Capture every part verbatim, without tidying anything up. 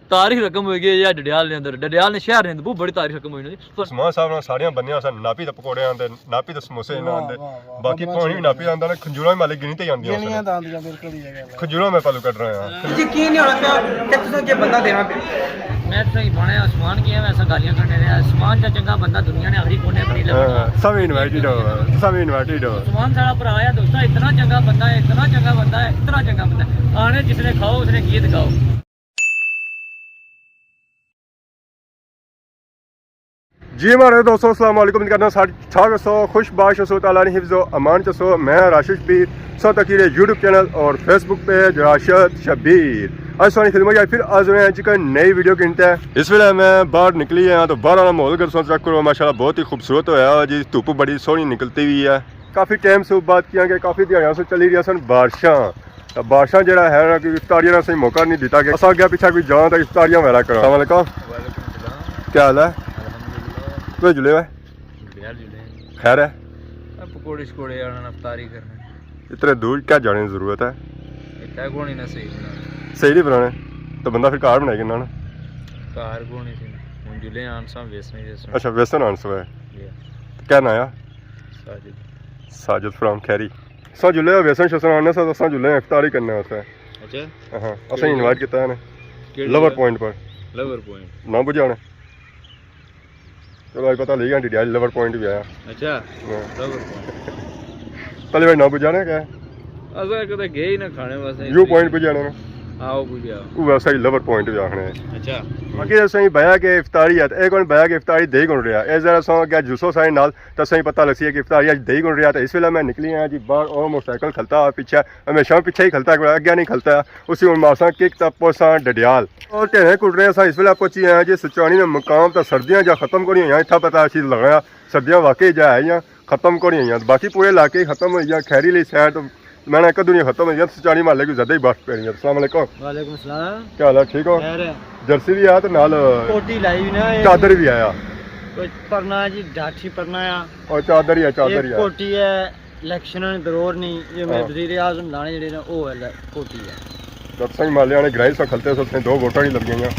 تاریخ رقم ہوئی گئی ہے ڈڈیال نے اندر، ڈڈیال نے شہر نے اندر بہت بڑی تاریخ رقم ہوئی نا جی۔ عثمان صاحب نے ساریاں بنیاں سن، ناپی تے پکوڑے آندے، ناپی تے سموسے نہ واہ، آندے۔ واہ، واہ، باقی بڑا پانی بھی شکریہ۔ ناپی آندا نا، کھنجوراں مالے گنی تے آندیاں گنیاں سن۔ تے آندیاں، بالکل ہی ہے گل۔ کھنجوراں میں پہلو کٹ رہے ہیں۔ یقین نہیں ہونا پیا کہ تساں کے بندہ دینا پیا۔ میں تساں کی بنے عثمان کی ہے، ویسا گالیاں کرنے رہے۔ عثمان جا چنگا بندہ دنیا نے آخری کونے اپنی لبنا۔ ہاں، سب انوائٹڈ ہو، سب انوائٹڈ ہو۔ عثمان ساڑا بھرا ہے دوستو، اتنا چنگا بندہ ہے، اتنا چنگا بندہ ہے، اتنا چنگا بندہ ہے۔ آنے جس نے کھاؤ اس نے گیت گاؤ۔ جی مہاڑے دوستو، السلام علیکم، کرنا سارے ٹھاک ہسو، خوش باش ہسو، تعالیٰ نے حفظ و امان چ ہسو۔ میں راشد شبیر، سو تکی رہے یوٹیوب چینل اور فیس بک پیج راشد شبیر۔ اج سوانی خدمت آئی پھر حاضر ہیں جی کوئی نئی ویڈیو گھنتے۔ اس ویلے میں باہر نکلی ہاں تو باہر والا ماحول اگر سوچ چیک کرو، ماشاءاللہ بہت ہی خوبصورت ہویا ہوا جی، دھوپ بڑی سوہنی نکلتی ہوئی ہے۔ کافی ٹائم سے بات کیاں کہ کافی دیہاڑیاں سے چلی رہی سن بارشاں، تے بارشاں جڑا ہے نا کہ افطاریاں نا صحیح موقع نہیں دیتا کہ اساں اگے پیچھے کوئی جاں تے افطاریاں وغیرہ کراں۔ السلام علیکم۔ وعلیکم السلام۔ کیا حال ہے؟ الحمدللہ۔ کتھے جلے ہوئے؟ بہر جلے ہیں۔ خیر ہے؟ اے پکوڑے شکوڑے آنا افطاری کرنا۔ اتنے دور کیا جانے کی ضرورت ہے؟ اتھا کون ہی نہ صحیح بنا۔ صحیح نہیں بنانے تو بندہ پھر گھر بنائی کنا نا؟ گھر کون ہی سی۔ ہن جلے آن ساں ویسن ویسن۔ اچھا، ویسن آن سو ہے۔ جی۔ کیا ناں آ؟ ساجد۔ ساجد فرام کھیری۔ اساں جلے آں ویسن شیسن آننے سے، اساں جلے آں افطاری کرنے واسطے۔ اچھا۔ ہاں، اساں کیڑی انوائٹ جگہ؟ کیتا ہے نا۔ کیڑی لور جگہ؟ پوائنٹ پر۔ لور پوائنٹ۔ نہ بجانے۔ چلو، اج پتہ لگی گیا، ڈڈیال لور پوائنٹ بھی آیا۔ اچھا۔ ہاں۔ لور پوائنٹ۔ پہلے بھائی نہ بجانے کیا ہے؟ اساں کدے گئے ہی نہ کھانے واسطے۔ یو پوائنٹ بجانے نا۔ آؤ بجا۔ وہ ویسا ہی لور پوائنٹ بھی آخنے۔ اچھا۔ باقی اساں بیا کے افطاری ہے، اے کون بیا کے افطاری دے کون رہیا؟ اے ذرا سو کیا جسو سارے نال۔ تے اساں کی پتہ لگسی کہ افطاری اج دئی کون رہیا۔ تے اس ویلے میں نکلی آں جی باہر، او موٹر سائیکل کھلتا ہوا پیچھے، ہمیشہ پیچھے ہی کھلتا ہے، کوئی اگے نہیں کھلتا۔ اسی ہن مارساں کک تے پہنچساں ڈڈیال۔ اور ٹھیرے کٹ رہے اساں اس ویلے پہنچی آئے جی سچانی نے مقام، تے سردیاں جا ختم کونی ہوئیاں، اتھا پتہ اسی لگنا سردیاں واقعی جا ہے یا ختم کونی ہوئیاں، باقی پورے علاقے ہی ختم ہوئی گیا۔ کھیری لی سائیڈ میں نے کدوں نہیں ختم ہوئی، سچانی محلے کو زیادہ ہی برف پینی ہے۔ السلام علیکم۔ وعلیکم السلام۔ کیا حال ہے؟ ٹھیک ہو؟ خیر ہے۔ جرسی بھی آیا تے نال کوٹی لائی ہوئی نا، اے چادر بھی آیا۔ کوئی پرنا جی، ڈاٹھی پرنا آ۔ اور چادر ہی ہے، چادر ہی ایک ہے۔ کوٹی ہے، الیکشن نے ضرور نہیں، یہ میں ہاں۔ وزیر اعظم لانے جڑے نا، او ہے کوٹی ہے۔ ڈاکٹر سائیں مالے آنے گرائی سا کھلتے سو، اس نے دو ووٹاں نہیں لگیاں۔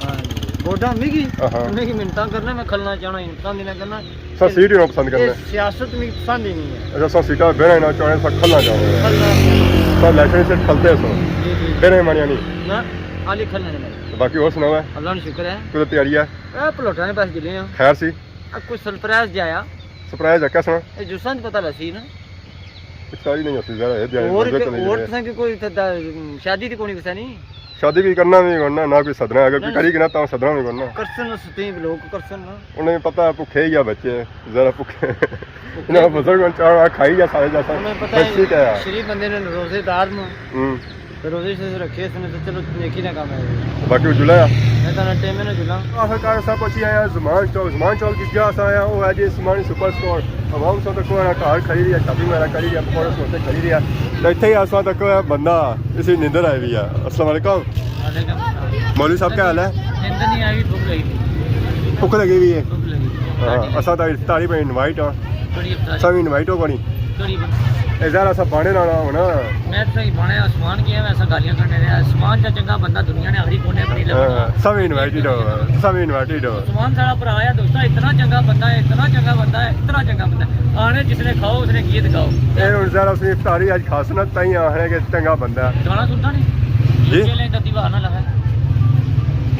ہاں جی، ووٹاں مگی، ہاں۔ میں کی منتاں کرنا، میں کھلنا چاہنا، انسان دینا کرنا۔ سا سیٹ ہی ہونا پسند کرنا اے ہے۔ سیاست میں پسند ہی نہیں ہے۔ اچھا، سا سیٹاں بہنا ہی نہ چاہنے، سا کھلنا چاہنے۔ کھلنا۔ سا الیکشن سے کھلتے سو۔ جی، جی۔ بہنا ہی مانیا نہیں۔ نہ، خالی کھلنا نہیں۔ باقی اور سناؤ ہے؟ اللہ نے شکر ہے۔ کدھر تیاری ہے؟ اے پلوٹا نے پاس گلے ہیں۔ خیر سی؟ اے کوئی سرپرائز جایا۔ سرپرائز ہے، کیا سنا؟ اے جساں تے پتہ لسی نا۔ افطاری نہیں ہوتی، ذرا ہے، دھیان اور رکھو، چلے اور جائے۔ تساں کی کوئی اتھے دا، شادی تے کونی کسے نی؟ شادی بھی کرنا بھی کرنا، نہ کوئی سدنا، اگر کوئی نہیں۔ کری گنا تاں سدنا بھی کرنا۔ کرسن ستی لوگ کرسن نا۔ انہیں پتہ ہے بھکھے یا بچے، ذرا بھکھے۔ بھکھے۔ انہیں بزرگ ہن چاہ کھائی جا سارے جیسا۔ انہیں پتہ ہے بس ٹھیک ہے یار۔ شریف بندے نے روزے دار نو۔ ہوں۔ تے روزے شوزے رکھے اس نے تے چلو نیکی نا کام ہے۔ باقی وہ جلا ہے۔ میں تاں ٹائم میں نہ جلا۔ آخر کار اساں پہنچی آئے ہیں زمان چوک۔ زمان چوک جس جگہ اساں آئے ہیں، وہ ہے جی عثمانی سپر سٹور۔ عوام سو تک ہوا گھر کھڑی رہی ہے، شاپنگ وغیرہ کری رہی ہے، پکوڑے سموسے کری رہی ہے۔ تے اتھے ہی اساں تک ہوا بندہ، اسی نیندر آئی ہوئی ہے۔ السلام علیکم۔ وعلیکم السلام۔ مولوی صاحب، کیا حال ہے؟ نیندر نہیں آئی، بھوک لگی تھی۔ بھوک لگی ہوئی ہے؟ بھوک لگی تھی۔ ہاں، اساں تاں افطاری پہ انوائٹ ہاں۔ کڑی افطاری۔ سب انوائٹ ہو کونی؟ کڑی بن۔ اے ذرا سا بانے لانا ہونا۔ میں تو صحیح بانے عثمان کی ہے، ویسا گالیاں کرنے رہے۔ عثمان جا چنگا بندہ دنیا نے آخری کونے اپنی لبنا۔ ہاں، سب انوائٹڈ ہو، سب انوائٹڈ ہو۔ عثمان ساڑا بھرا ہے دوستو، اتنا چنگا بندہ ہے، اتنا چنگا بندہ ہے، اتنا چنگا بندہ ہے۔ آنے جس نے کھاؤ اس نے گیت گاؤ۔ اے ہن ذرا اس نے افطاری اج خاص نہ تائیں آخنے کہ چنگا بندہ ہے۔ گانا سنتا نہیں؟ جی؟ یو کے لے دا دیوانہ لگا۔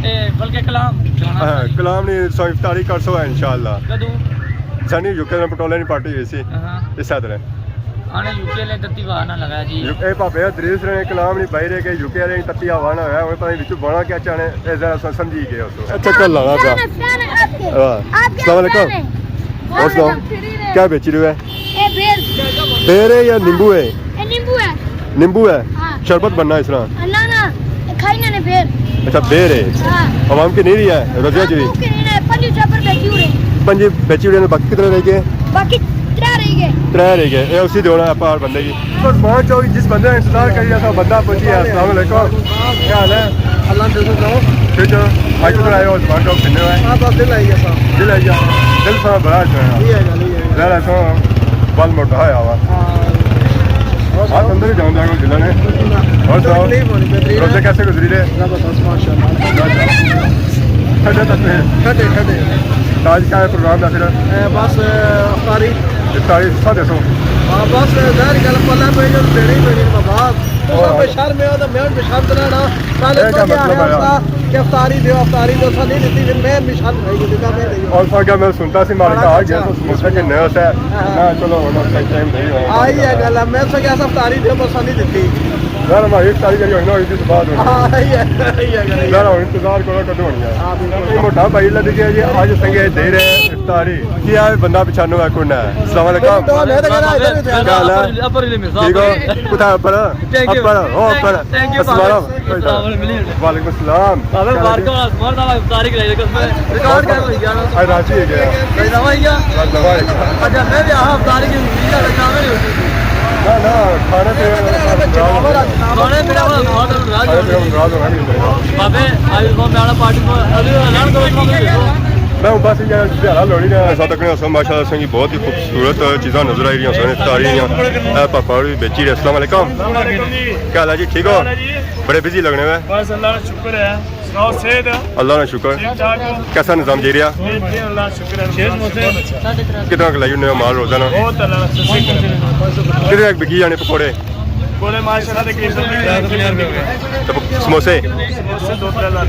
اے بلکہ کلام گانا ہاں، سنی۔ کلام نہیں، سو افطاری کر سو انشاءاللہ۔ کدوں؟ سانی یو کے نے پٹولے نہیں پارٹی ہوئی سی۔ ہاں۔ اس طرح۔ آنے یو کے لے دا دیوانہ لگا جی۔ یو-، اے پاپے دریس رہے کلام نہیں پائی رہے کہ یو کے والے تتی آوانا ہویا، انہیں پتہ نہیں وچوں بانا کیا چاہنے، اے ذرا سا سمجھی گئے ہو سو۔ اچھا، کل لگا پیا۔ ہاں۔ السلام علیکم۔ اور سناؤ، کیا بیچی رہے ہو؟ اے بیر۔ بیر ہے یا نیمبو ہے؟ اے نیمبو ہے۔ نیمبو ہے؟ ہاں۔ شربت بننا اس طرح؟ نہ، نہ، کھائی نے نے بیر۔ اچھا، بیر ہے۔ ہاں۔ عوام کی نہیں رہی ہے، روزیہ چ بھی؟ عوام کی نہیں رہی ہے، پنجی چاپر بیچی ہوئے۔ پنجی بیچی ہوئے، باقی کتنے رہ گئے؟ باقی ترے رہ گئے۔ ترے رہ گئے، اے اسی دینا ہے پار بندے کی۔ عثمان چوک جس بندے کا انتظار کری رہا تھا، بندہ پہنچی ہے۔ السلام علیکم۔ کیا حال ہے؟ اللہ سے سناؤ۔ ٹھیک ہے۔ آج کدھر آئے ہو عثمان چوک گھومنے ہوئے؟ ہاں، بس دل آئی گیا صاحب۔ دل آئی گیا۔ دل صاحب بڑا اچھا ہے۔ یہ ہے، یہ ہے۔ ذرا سا بال موٹا ہویا ہوا۔ ہاں۔ اور ہاں، سناؤ؟ اندر ہی جاؤں جاؤں ضلع نے۔ اور سناؤ؟ تکلیف ہونی، بہترین ہے۔ روزے کیسے گزری رہے؟ زبردست، ماشاءاللہ۔ ٹھڈے، ٹھڈے۔ آج کیا ہے پروگرام دا پھر؟ اے، بس، اے، افطاری۔ افطاری سا دسو۔ ہاں، بس، ظاہر گل پلے پہ جو دینی پینی بابا۔ تساں بے شرم ہو تے میں بے شرم تے رہنا۔ پہلے اے تو کیا کیا مطلب ہے ہے؟ اس دا کہ افطاری دیو، افطاری دیو، اساں نہیں دتی، پھر میں بے شرم ہوئی گئی، میں نہیں دئی۔ اور سا کیا میں سنتا سی مالک آ گیا تو سموسے کے نیا سے۔ ہاں۔ میں چلو ہن اس ٹائم نہیں ہو۔ آئی ہے گل ہے، میں سو کیا افطاری دیو، بس نہیں دتی۔ یار، ہماری افطاری جڑی ہوئی نا، ہوئی تھی بعد ہوئی۔ ہاں، آئی ہے، آئی ہے گل۔ یار، ہن انتظار کرو کدوں ہونی ہے۔ ہاں، بالکل۔ یہ موٹا بھائی لگ گیا جی، آج سنگے دے رہے افطاری۔ کیا ہے بندہ پچھانو ہے کون ہے؟ السلام علیکم۔ تو میں تو کہہ رہا ادھر بھی تھا۔ کیا حال ہے؟ اپر، اپر ہی نہیں مثال۔ ٹھیک ہو؟ کتھا اپر؟ Thank you۔ اپر، ہو اپر۔ Thank you، السلام۔ السلام علیکم۔ وعلیکم السلام۔ بابا، کیا حال ہے؟ مبارک ہو، اسمان دا افطاری کرائی، قسم ہے۔ ریکارڈ کر ہوئی گیا نا۔ آج راضی ہو گیا۔ راضی ہو گیا۔ راضی ہو گیا۔ اچھا، میں بھی آہا افطاری کی، میرا کام نہیں ہوتی۔ نہ، نہ، کھانے پہ کھانے پہ بہت ناراض ہونا نہیں ہوتا۔ بابے، آج تو میں آنا پارٹی کو، ابھی اعلان کرو، اس میں۔ میں اوپر سے یار زیادہ لوڑی رہا، ساتھ اپنے اسلام ماشاءاللہ سنگی بہت ہی خوبصورت چیزاں نظر آئی رہی ہیں، سونے افطاری ہیں۔ اے پاپا بھی بیچی رہے۔ السلام علیکم۔ کیا حال ہے جی؟ ٹھیک ہو؟ بڑے بزی لگنے ہوئے۔ بس اللہ کا شکر ہے۔ سناؤ، صحت ہے؟ اللہ کا شکر۔ ٹھیک ٹھاک ہو؟ کیسا نظام جی رہا؟ بہترین، اللہ کا شکر ہے۔ کتنا کلائی ہونے ہو مال روزانہ؟ بہت اللہ کا شکر ہے۔ کتنے ایک بکی جانے پکوڑے؟ پکوڑے ماشاءاللہ تقریباً تو سموسے؟ سموسے دو ترے ہزار۔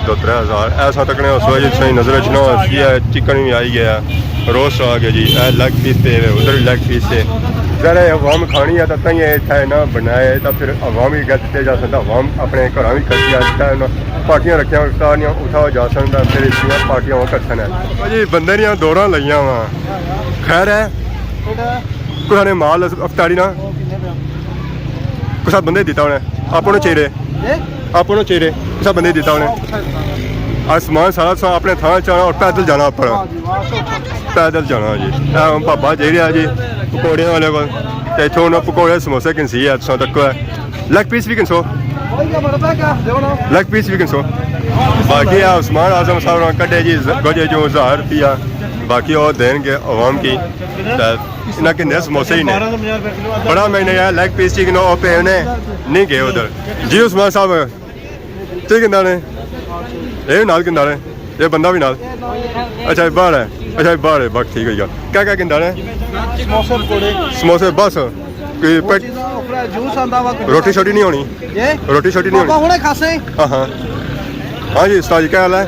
دو ترے ہزار۔ ایسا تکنے اس وجہ سے نظر اچنا ہو سی ہے، چکن بھی آئی گیا، روسٹ آ گیا جی، اے لیگ پیس پہ ہوئے، ادھر بھی لیگ پیس ہے۔ ذرا عوام کھانی ہے تو تائیں اتھا ہے نا بنائے، تو پھر عوام بھی گھر دتے جا سکتا، عوام اپنے گھراں بھی کھڑی ہے، اتھا ہے نا پارٹیاں رکھیاں، افطار نیاں اتھا جا سکتا، پھر اس نیاں پارٹیاں وہ کر سکنا۔ جی بندے نیاں دوراں لگیاں وا، خیر ہے؟ کسا نے مال افطاری نا؟ کسا بندے دیتا ہونے؟ اپنو چہرے؟ اپنو چہرے؟ کسا بندے دیتا ہونے؟ آسمان سارا تساں اپنے تھاں چانا اور پیدل جانا اپر۔ پیدل جانا جی۔ اے ہن پاپا جائی رہیا جی پکوڑیاں والے کول۔ تے اتھوں انہاں پکوڑے سموسے کنسی ہے، تساں تکو ہے۔ لیگ پیس بھی کنسو۔ لیگ پیس بھی کنسو۔ باقی ہے عثمان اعظم صاحب نے کڈے جی ز-، گجے جو ہزار روپیہ۔ باقی وہ دین گے عوام کی۔ تے انہاں کنے سموسے ہی نے۔ بڑا مہنگا ہے، لیگ پیس چکن او پے نے، نہیں گئے ادھر۔ جی عثمان صاحب، ٹھیک ہے نالے؟ اے نال کے نالے؟ یہ بندہ بھی نال؟ اچھا، یہ باہر ہے۔ اچھا، یہ باہر ہے، بس ٹھیک ہے یار۔ کیا کیا گندا نے؟ سموسے پکوڑے۔ سموسے بس؟ کوئی پیٹ-، جوس آندا وا۔ روٹی شوٹی نہیں ہونی؟ جی؟ روٹی شوٹی نہیں ہونی؟ ہنے کھاسے۔ ہاں، ہاں۔ ہاں جی، استاد جی، کیا حال ہے؟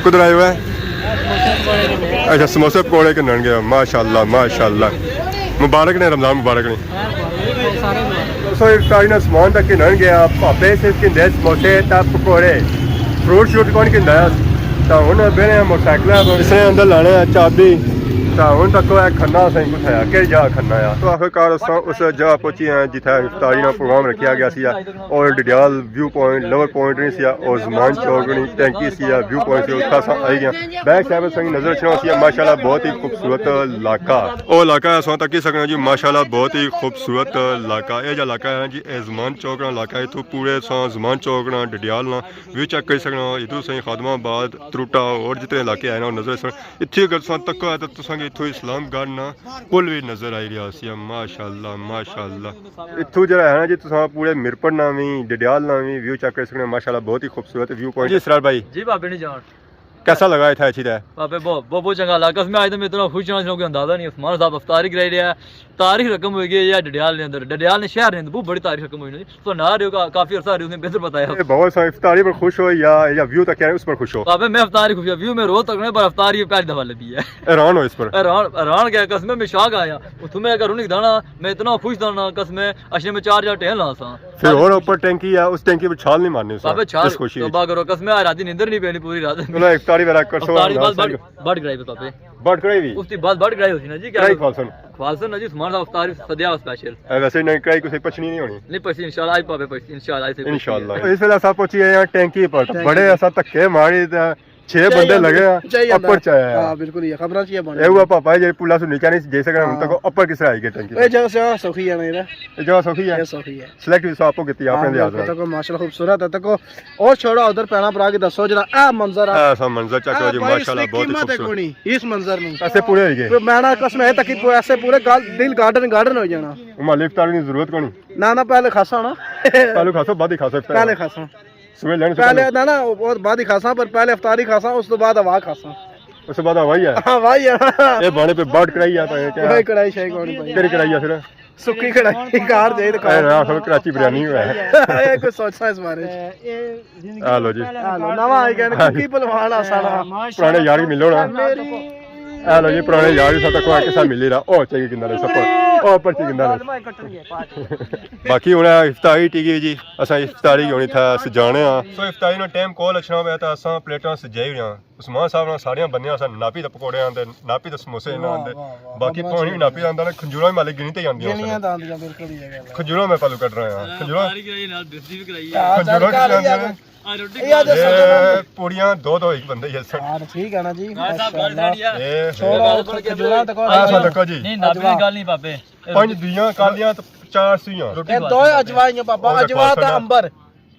کدھر آئے ہوئے ہیں؟ اچھا، سموسے پکوڑے کنن گیا۔ ماشاءاللہ، ماشاءاللہ۔ مبارک نے، رمضان مبارک نے۔ سو افطاری نا سامان تک کنن گیا، پاپے صرف کندے سموسے تے پکوڑے، فروٹ شروٹ کون کندا ہے۔ تا ہن بینے موٹر سائیکل ہے، اس نے اندر لانے ہے چابی۔ تا ہن تک وہ کھنا سائیں کتھے آ، کہڑی جگہ کھنا آ۔ تو آخر کار اساں اس جگہ پہنچی ہیں جتھے افطاری نا پروگرام رکھیا گیا سی، اور ڈڈیال ویو پوائنٹ، لور پوائنٹ نہیں سی، اور زمان چوک نہیں، ٹینکی سی، ویو پوائنٹ سی، اتھا اساں آئی گیا۔ بیک سائیڈ سنگ نظر اچھنا سی، ماشاءاللہ بہت ہی خوبصورت علاقہ۔ او علاقہ ہے، اساں تکی سکنا جی، ماشاءاللہ بہت ہی خوبصورت علاقہ۔ اے جا علاقہ ہے نا جی، اے زمان چوک نا علاقہ ہے۔ اتھوں پورے اساں زمان چوک نا، ڈڈیال نا ویو چیک کری سکنا۔ ادھر سائیں خادم آباد، تروٹا اور جتنے علاقے آئے نا، نظر سن۔ اتھے اگر تساں تکو ہے تو تساں کے اتھوں اسلام گڑھ نا پل بھی نظر آئی رہیا سی۔ ماشاءاللہ، ماشاءاللہ۔ اتھوں جڑا ہے نا جی، تساں پورے میرپور نا وی، ڈڈیال نا وی ویو چیک کری سکنے۔ ماشاءاللہ بہت ہی خوبصورت ویو پوائنٹ۔ جی اسرار بھائی۔ جی بابے نے جان۔ کیسا لگا اتھا اچھی تے؟ بابے، بہت، بہت، بہت چنگا لگا۔ قسم ہے، آج تو میں اتنا خوش ہاں، کوئی اندازہ نہیں۔ عثمان صاحب افطاری کرائی رہیا ہے۔ تاریخ رقم ہوئی گئی ہے ڈڈیال نے اندر، ڈڈیال نے شہر نے اندر بہت بڑی تاریخ رقم ہوئی نا جی۔ تو نہ رہے ہو، کا-، کافی عرصہ رہے ہو، تمہیں بہتر پتا ہے۔ اے بہت سا افطاری پر خوش ہو یا، یا ویو تک ہے اس پر خوش ہو؟ بابے میں افطاری خوش ہوں، ویو میں روز تک نہیں، پر افطاری پہلی دفعہ لبھی ہے۔ حیران ہو اس پر؟ حیران، حیران کیا قسم ہے، میں شاک آیا۔ اتھوں میں گھروں نکلدا نا، میں اتنا خوش تھا نا قسم ہے، اچھا میں چار چار ٹہل لاں سا۔ پھر اور اوپر ٹینکی ہے، اس ٹینکی پر چھال نہیں مارنی اس بابے چھال، اس خوشی وچ۔ توبہ کرو، قسم ہے، آج رات دی نیندر نہیں پینی پوری رات۔ چلو، افطاری وغیرہ کرسو، افطاری بعد بڑ-، بڑ کرائی پہ پاپے۔ بڑ کرائی بھی؟ اس دی بعد بڑ کرائی ہوتی نا جی، کیا کرائی ہے؟ کھوالسن۔ کھوالسن نا جی، عثمان صاحب افطاری سدیا اسپیشل۔ اے ویسے نہیں کرائی، کسے پچھنی نہیں ہونی۔ نہیں پچھنی، انشاءاللہ آج پاپے پچھنی، انشاءاللہ آج سے پچھنی۔ انشاءاللہ۔ اس ویلے اساں پہنچی گئے ہاں ٹینکی پر۔ ٹینکی۔ بڑے اساں دھکے ماری تے چھ بندے لگے ہیں، چاہیے اپر چاہیا ہے۔ ہاں، بالکل، یہ خبراں چ یہ بنے۔ اے ہوا پاپا ہے، جیڑے پلا سو نیچا نہیں جائی سکنا، ہن تک اپر کس طرح آئی گئے ٹینکی؟ اے جگہ سوکھی ہے نا، یہ جگہ سوکھی ہے؟ یہ سوکھی ہے۔ سلیکٹ بھی سو آپ کو کیتی، اپنے ہاں، لحاظ نال۔ تکو ماشاءاللہ خوبصورت ہے، تکو اور چھوڑا ادھر پینا پرا کی دسو جڑا اے منظر ہے۔ ایسا منظر چیک کرو جی، ماشاءاللہ بہت ہی خوبصورت۔ پیسے پورے ہوئی گئے۔ اس منظر نو۔ پیسے پورے ہوئی گئے۔ میں نا قسم ہے تک پیسے پورے گال-، دل گارڈن گارڈن ہو جانا۔ مالے افطار کی ضرورت کونی۔ نہ، نہ، پہلے کھاسا نا۔ پہلے کھاسا، بعد ہی کھاسا افطار۔ پہلے کھاسا۔ صبح لنچ پہلے کرنا۔ نہ، نہ، وہ بعد ہی کھاساں، پر پہلے افطاری کھاساں، اس تو بعد ہوا کھاساں۔ اس کے بعد ہوا ہی ہے۔ ہاں، ہوا ہی ہے۔ یہ بانے پہ باٹ کڑائی آتا ہے کیا؟ کوئی کڑائی شائی کونی پائی۔ تیری کڑائی ہے پھر؟ سکی کڑائی، کار جائی تو اے کھاؤ۔ راہ سب کراچی بریانی ہوا ہے۔ اے کوئی سوچنا اس بارے چ۔ آ لو جی۔ آ لو، نواں آئی گیا نا، ہاں جی۔ کوکی پہلوان آ ساڑا۔ پرانے یار کی ملو نا۔ میری آ لو جی، پرانے یار سب تک کے ساتھ ملی رہا۔ او چاہیے گندا لے سب۔ او پرچی گندا لے۔ باقی ہن افطاری ٹکی جی، اساں افطاری ہونی تھا سجانے ہاں۔ سو افطاری نا ٹائم کول اچھنا ہویا تھا، اساں پلیٹاں سجائی ہوئی ہاں۔ عثمان صاحب نے ساریاں بنیاں سن، ناپی تے پکوڑے آندے، ناپی تے سموسے نہ واہ، آندے۔ واہ، واہ، باقی بڑا پانی بھی شکریہ۔ ناپی آندا نا، کھنجوراں بھی مالک گنی تے آندیاں سن۔ گنیاں تے آندیاں، بالکل ہی ہے گل۔ کھنجوراں میں پہلو کٹ رہا ہاں۔ کھنجوراں، ہاں، کھنجوراں سر، کٹ رہا ہاں۔ آ روٹی یہ کھا لو۔ پوڑیاں دو دو ایک بندے ہی سن۔ ہاں، ٹھیک ہے نا جی، ماشاءاللہ۔ اے، چھوڑو، کھنجوراں تکو۔ آ سا تکو جی۔ نہیں، ناپی دی گل نہیں بابے۔ پنج دویاں کالیاں تے چار سویاں۔ اے دو اجوا ہی ہیں بابا، اجوا تے امبر۔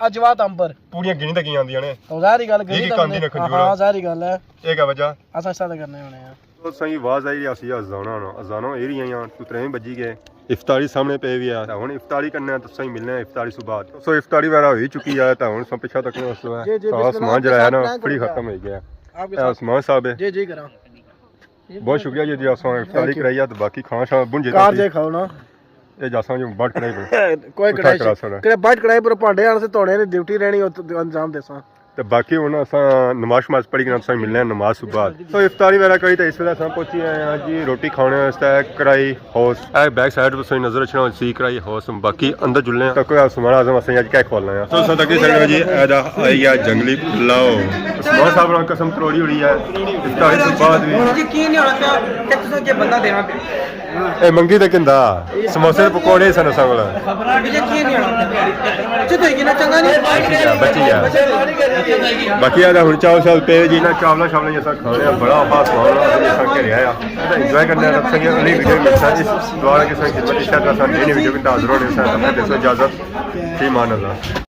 اجوا تے امبر۔ پوڑیاں گنی تے گنی آندیاں نے۔ تو ظاہری گل، گنی تے آندی نے کھنجوراں۔ ہاں، ظاہری گل ہے۔ ایک ہے وجہ۔ اساں اس طرح کرنے ہونے ہیں۔ تو سائیں واز آئی رہی سی، اذاناں نا۔ اذاناں اے رہی ہیں، تو ترے بجی گئے۔ افطاری سامنے پہ بھی ہے۔ ہن افطاری کرنے ہیں، تو سائیں ملنے ہیں افطاری سے بعد۔ سو افطاری وغیرہ ہوئی چکی ہے، تو ہن سو پیچھے تک اس جی، جی، تو بسم اللہ، سامان جڑا ہے نا، آپ کے ساتھ پھڑی ختم ہوئی گیا۔ آپ کے اے ساتھ۔ عثمان صاحب ہے۔ جی، جی، کراں۔ بہت شکریہ جی، جی، اساں افطاری تھینک یو۔ کرائی ہے، تو باقی کھانا شانا بن جے کار تاں جے کھاؤ نا۔ اے جاساں جو بٹ کڑائی پر کوئی اتھا کڑائی کرا سن۔ کڑے بٹ کڑائی پر پانڈے آن سے توڑے نے ڈیوٹی رہنی، او تو انجام دیساں۔ تے باقی ہن اساں نماز شماز پڑھی کنا تساں ملنے ہیں نماز صبح۔ تو افطاری وغیرہ کری تے اس ویلے اساں پہنچی آئے ہیں جی روٹی کھانے واسطے کڑائی ہاؤس۔ اے بیک سائیڈ تساں نظر اچھنا سی کڑائی ہاؤس، باقی اندر جلنے ہیں۔ تو کوئی عثمان اعظم اساں اج کیا کھولنا ہے۔ تو سو تک سکدے جی، اے دا آئی گیا جنگلی پلاؤ۔ عثمان صاحب نے قسم توڑی ہوئی ہے۔ افطاری سے بعد بھی۔ ہن یقین نہیں ہونا پیا کہ تساں کے بندہ دینا پیا۔ اے منگی تے کندا؟ سموسے تے پکوڑے سن اساں کول۔ یقین نہیں ہونا۔ اچھا تو یہ نہ چنگا نہیں۔ بچی گیا، بچی گیا۔ باقی اے دا ہن چاول شاول پے جی، نہ چاولاں شاولاں جیسا کھانے آ، بڑا خاص کھانا اساں گھرے آیا۔ انجوائے کرنے آ، تساں کی اگلی ویڈیو ملسا۔ اس دعا کے ساتھ خدمت اشارہ سان نئی نئی ویڈیو کے حاضر ہونے سان۔ تساں دیسو اجازت۔ فی امان اللہ۔